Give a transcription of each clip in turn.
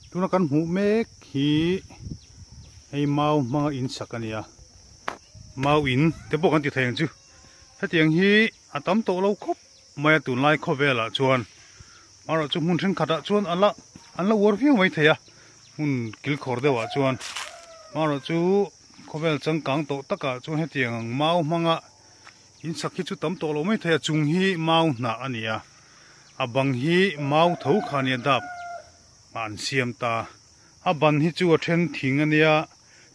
Tuna kan hmuh mek hi hei mau hmanga in sak a ni a, mau in te pawh kan ti thei ang chu. Hetiang hi a tam tawh lo khawp mai a tunlai khawvelah chuan amaherawhchu hmun thenkhatah chuan a la an la uar viau mai thei a, hmun kilkhawr deuhah chuan amaherawhchu khawvel changkang tawh takah chuan hetiang ang mau hmanga in sak hi chu tam tawh lo mai thei a, chung hi mau hnah a ni a, a bang hi mau tho kha a nia dap ah an siam ta, a ban hi chu a then thing a nia,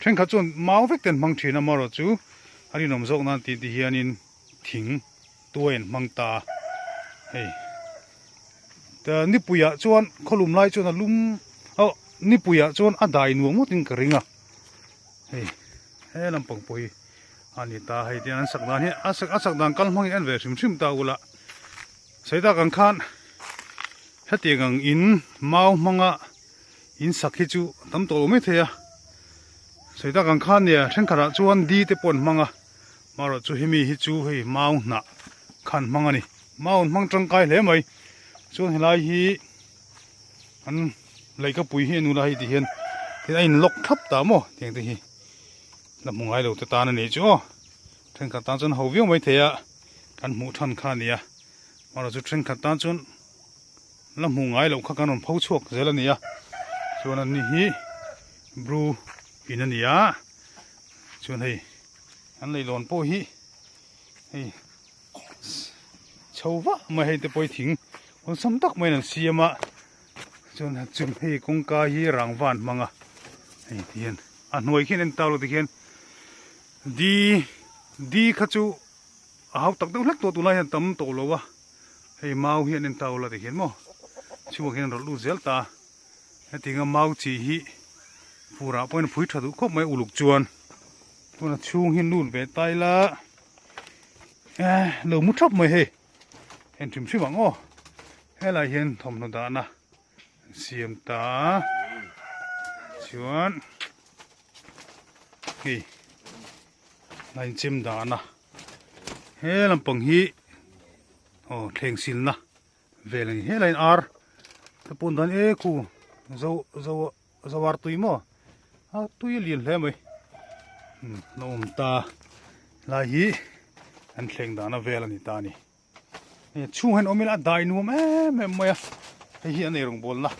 thenkhat chuan mau vek te an hmang thin a amaherawhchu a rinawm zawk nan tih ti hianin thing tuai an hmang ta hei ta nipuiah chuan khawlum lai chuan a lum aw nipuiah chuan a dai nuam ngawtin ka ring a hei he lampang pawh hi a ni ta hei tiang an sak dan hi a sak a sak dan kal hmangin en ve hrim hrim ta ula sawi tak ang khan hetiang ang in mau hmanga in sak hi chu a tam tawh lo mai thei a sawi tak ang khan nia thenkhatah chuan di te pawh an hmang a. Marawh chu hemi hi chu hei mau hnah khan hmang a ni mau an hmang tangkai hle mai chuan helai hi an leihkapui hi a nu lai hi ti hian tin a in lock thlap ta maw tiang te hi la hmu ngai lo te tan a nih chu aw thenkhat tan chuan ho viau mai thei a kan hmuh than kha a ni a marawh chu thenkhat tan chuan la hmu ngai loh kha kan rawn pho chhuak zel a ni a chuan an ni hi bru in a ni a chuan hei. An leilawn pawh hi hei chho vah mai hei te pawh hi thing awlsam tak maiin an siam a chuan chung hei kawngka hi rangva an hmang a hei ti hian a hnuai khian en tau lo ti khian di di kha chu a hau tak deuh hlek tawh tunlai hian tam tawh lo a hei mau hi an en tau la ti khian maw chhungah khian an rawlh lut zel ta a. Hetianga mau chi hi furah pawhin a phui tha duh khawp mai uluk chuan tuna chhung hi lut ve ta ila eh lo mu thap mai hei en hrim hrim ang aw helai hian thawmhnaw dahna an siam ta chuan hei a inchim dahna he lampang hi aw thleng silna. Vel a ni he laiin ar te pawn dan e khu zo zo zo ar tui maw a tui a lian hle mai la awm ta lai hi an thleng dana vel a ni ta a ni hei chhung hian awm ila a dai nuam em em mai a hei hi an eirawng bawlna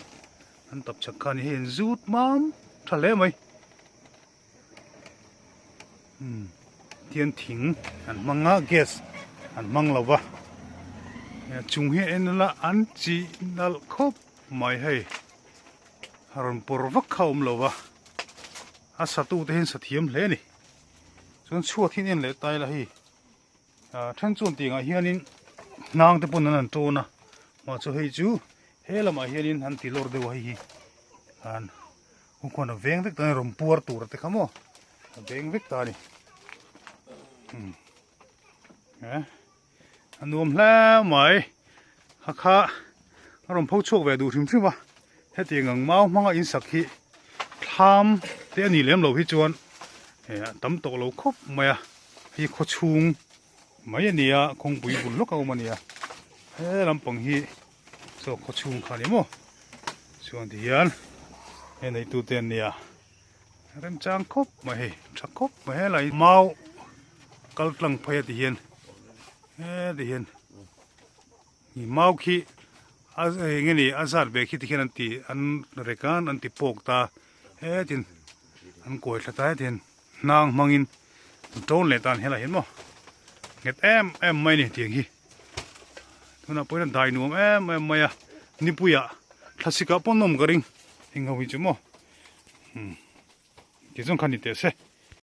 an tap chak kha a ni hei an zut mam tha hle mai tian thing an hmang a gas an hmang lo va chung hi en ila an chi nalh khawp mai hei a rawn pawr vak kha a awm lo va a satu te hian sa thiam hle a ni chuan chhuat hi an en leh ta ila hei ah then chuan tiangah hianin hnang te pawn an han tawn a mahse hei chu he lamah hianin an ti lawr deuh a hei hi an. Hu khuan a veng vek ta a ni rawn puar tur te kha maw a veng vek ta a ni eh a nuam hle mai kha kha a rawn pho chhuak ve duh hrim hrim a hetiang ang mau hmanga in sak hi thlam te a nih lem loh hi chuan eh a tam tawh lo khawp mai a hei khaw chhung mai a ni a kawngpui bul lawk a awm a ni a he lampang hi Chaw khaw chhung kha ni maw chuan ti hian hei neitu te an nia remchang khawp mai hei tha khawp mai helai mau kal tlang phei a ti hian he ti hian ni mau khi a eng nge ni a zat ve khi ti hian an ti an rek a an ti pawk ta he tin an kawi thla ta he ti hian hnang hmangin an tawn leh ta an helai hian maw nghet em em mai a ni tiang hi. Tunah pawhin a dai nuam em em mai a nipuiah thlasik ah pawh an awm ka ring heng ho hi chu maw umm ti chuan khan ni teh se.